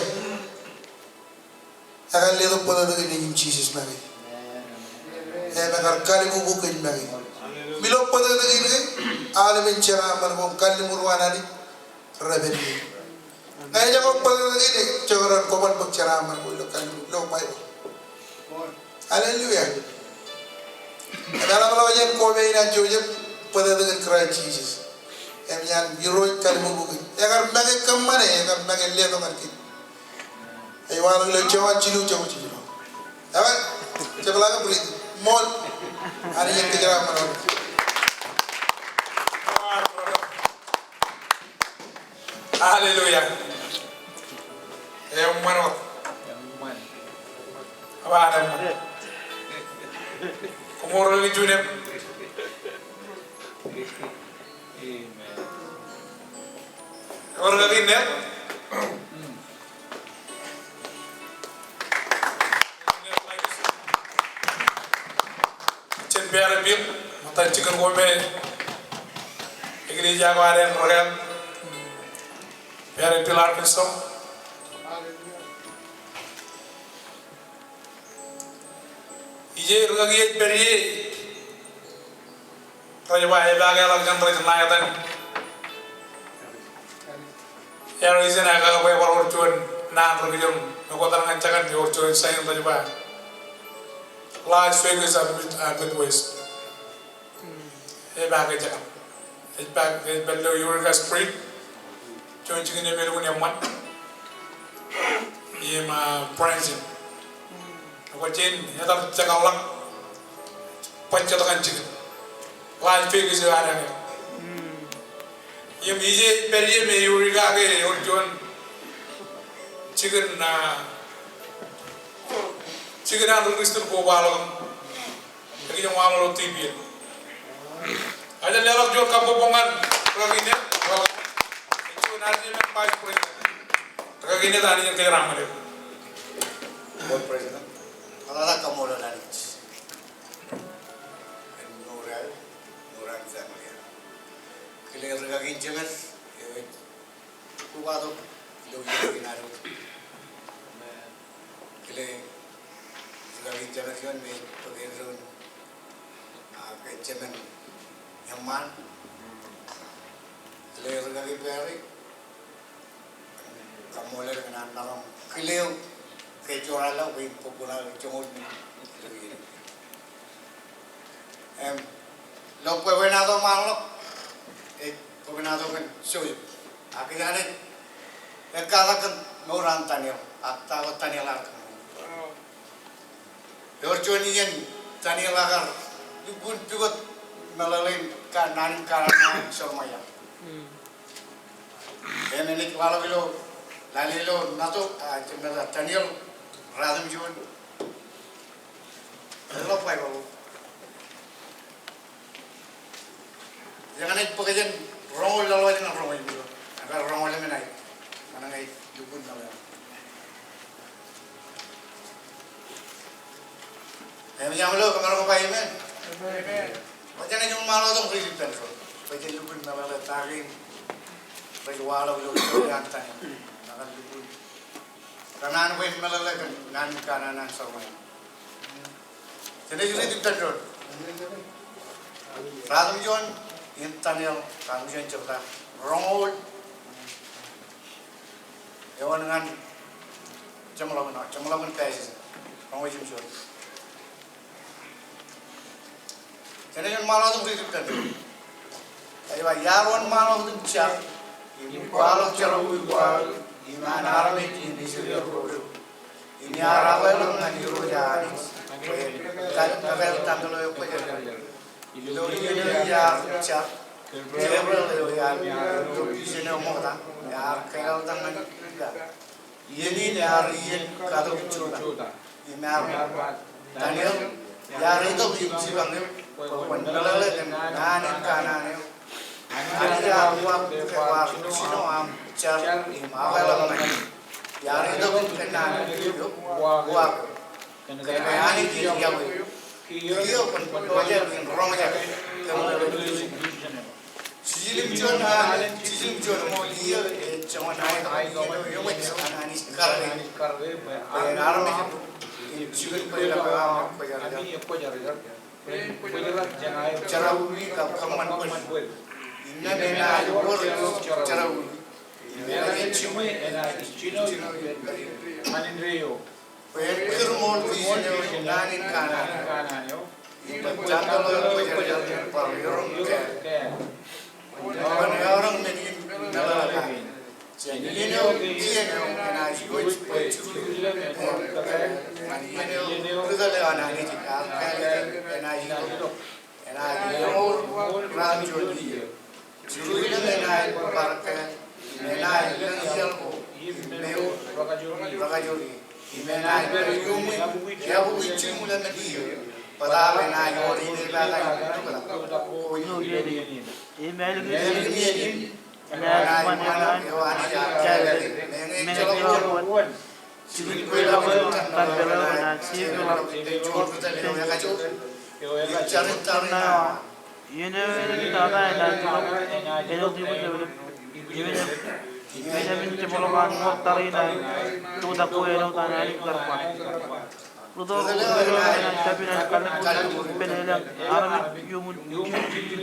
Ekar letok bōtōktōkin Nejin Jisōs make. Im ekar kalbubu kōj make. Im ilo bōtōktōkin ke, aolepen jeraaṃṃan ko im kalliṃur ko an Anij, rej pād ie. Ñe ejako bōtōktōkin e, jekdọọn kwōban bōk jeraaṃṃan ko ilo kalliṃur, ilo Baibōḷ. Hallelujah. Im eḷapḷọk jān koba in an Joseph, bōtōktōkin Kraist Jisōs. Im iaan Irooj kalbubu kōj. Ekar make kōṃṃane, ekar make letok ñan kōj. Ej waḷọk ilo Jon jilu, Jon jilu. Amen. Jepḷaak ke breathe. Ṃool. Anij en kōjeraaṃṃan. Hallelujah. Eṃṃan wōt. Eṃṃan. Eṃṃan. Koṃṃool rikaki Junem. Amen. Ewōr rikaki Ned. Jen pād ippaṃ, ṃōttan jikin ko me eklejia ko ad en rūkaki. Pād ippaṃ Arkansas. Ije rūkaki ej pād ie. Rej ba epaake ḷọk jān rej ṇa etan. Arizona, ekake bwe bar wōr juon naan ri-Kijoñ, ṃōkaj ñan jekdọọn ewōr juon sign rej ba Las Vegas ak Mid-, ah, Midwest. Epaake jekdọọn. Ej pād, ej pād ilo Eureka Springs. Juon jikin eo me lukkuun eṃṃan. Im, ah, Branson. Ak jen etal jekdọọn ḷọk. Bajjat ñan jikin. Las Vegas eo ad eñin. Im ije pād ie me Eureka ke ewōr juon jikin, ah, jikin an ri-Kristian koba ḷọk. Ekwe, ij waḷọk ilo T V eo. Ij leḷọk juon kabbokbok ñan rūkaki Ned, rūkaki Ned. Ej juon armej im vice president. Rūkaki Ned, Anij en kōjeraaṃṃan eok. Board president. Eḷap kaṃṃoolol Anij. Kōn mour eo, mour an family eo. Kile rūkaki in jemed, eo ej koba tok ilo iien in ad. Kile rūkaki in jemed eo me ej bōk eddoin, ah, ke jemed eṃṃan. Kile rūkaki Perry, kaṃṃoolol kōn an maroñ kile eok ke jora ḷọk bwe in bōk kuṇaō joñoul ilo iien in. Im, ilo bwebwenato ṃaanḷọk, ej bwebwenato kōn Joseph. Ak kōj naaj, ej katak kōn mour an Daniel, ak ta ko Daniel ear kōṃṃan. Ewōr juon iien Daniel ekar lukkuun pukot meḷeḷein naan in kanaan eo an Jeremiah. Im enaaj waḷọk ilo, lale ilo ṇato, ah, jemān Daniel, ruatimjuon. Ilo Baibōḷ. Eñin ej bōk jān roñoul laḷḷọk ñan roñoul im juon. Ak roñoul im enaaj, ñan enaaj lukkuun meḷeḷe. Im ij lo kōmro ke ba amen. Amen. Bwe jen ej ṃaanḷọk tok ri-Liptōn ro. Bwe jen lukkuun meḷeḷe ta kein rej waḷọk ilo story an Daniel. Ak lukkuun kōṇaan bwe en meḷeḷe kōn naan in kanaan an Jeremiah. Jen ej ri-Liptōn ro. Ruatimjuon in Daniel, ruatimjuon jebta. Roñoul. Eoon ñan jeṃḷọkin, jeṃḷọkin passage. Roñoul im juon. Jen ej ṃaanḷọk tok ri-Liptōn. Ej ba, iar wōnṃaanḷọk im jar, im kwaḷọk jerọwiwi ko aō, iṃaan armej in Israel ko aō. Im iar akwāḷọk ñan Irooj Anij, bwe en kal, kal tempel eo ekwōjarjar. Ilo iien eo iar jar, Jerubbabel eo ear ilo vision eo ṃokta, ear kōḷḷọk ñan Juda. Iien in ear iien katok Juda. Im ear ba, Daniel, iar itok im jipañ eok bwe kwōn meḷeḷe kōn naan in kanaan eo. Anij ear uwaak ke kwaar jino aṃ jar im akwāḷọk ñan e. Iar itok im kōnnaan eok, uwaak eok. Kōnke Anij ej iọkwe eok. Kiiō kwōn pojak in roñjake kōn Jiljino juon, a, jiljino juon ṃool iiō, ej joñan aetok iien eo eṃōj an Anij karōke bwe en armej in jikin bōjrak eo aṃ kwōjarjar. Jerọwiwi kab kōṃṃan bōd. Innām enaaj wōr jerọwiwi. Im enaaj jiṃwe, enaaj jino ippād ñan indeeo. Bwe en kūr ṃool vision eo im naan in kanaan eo. Im tempel eo ekwōjarjar bar erom kāāl. Kwōn eọroñ men in meḷeḷe kake. Jān iien eo, iien eo enaaj wōj bwe Jerusalem en eor kāāl. Ñan iien eo ri-tōl eo an Anij ear kāāl enaaj itok. Enaaj eor ruatimjuon iiō. Jerusalem enaaj bar kāāl, im enaaj lōñ iaḷ ko. im eo rekajoor ie. Im enaaj pād iuṃwin, iọkwe ijin ḷōmṇak iiō. Bōtaab enaaj wōr inepata in tuktak ko iien in. Im ālikin iien in enaaj ṃōṇōṇō eo Anij ear kāālōt, meñe ejjeḷọk wōn. Jikin kweilọk in tempel eo enaaj jeortak ilo ekajoor eo ej jar in tariṇae. Iien eo enaaj tata enaaj ḷọk āinwōt ibuñbūḷ, im enaaj, im enaaj jeṃḷọk an wōr tariṇae in tuktak ko āinwōt an Anij kar ba. Ri-tōl eo enaaj tōpar in kalliṃur ippān elōñ armej iuṃwin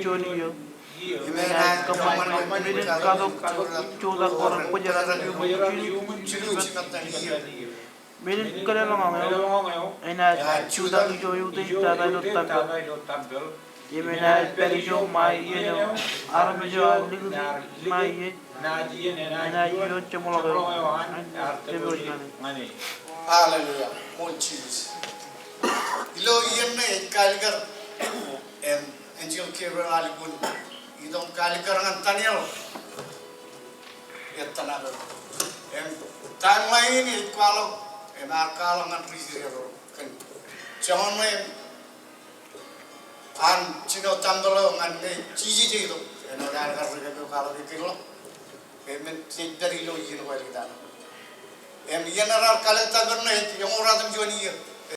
juon iiō. Im enaaj kōṃṃan bwe men in katok juktak ko rej bōjrak iuṃwin jilu jimettan iiō. Men in kōnono eo enaaj juktak ijo eutiej tata ilo tempel. Im enaaj pād ijo ṃae iien eo armej eo ear likūti ṃae ie enaaj ioon jeṃḷọk eo an Anij ear tōpar ñan e. Hallelujah. Ṃool Jisōs. Ilo iien ṇe ej kaalikkar im enjeḷ Gabriel ear lukkuun itok im kaalikkar ñan Daniel. Ettōṇak eo. Im timeline in ej kwaḷọk im ear kwaḷọk ñan ri-Israel ro kōn joñan ṇe an jino tempel eo ñan ṇe Jisōs ej itok. Āinwōt ear kar ri-kōpooḷ kwaḷọk ej kōtḷọk. Im men jej pād ilo iien ko āliktata. Im iien raar kalōk tōpar ṇe ej eñoul ratimjuon iiō.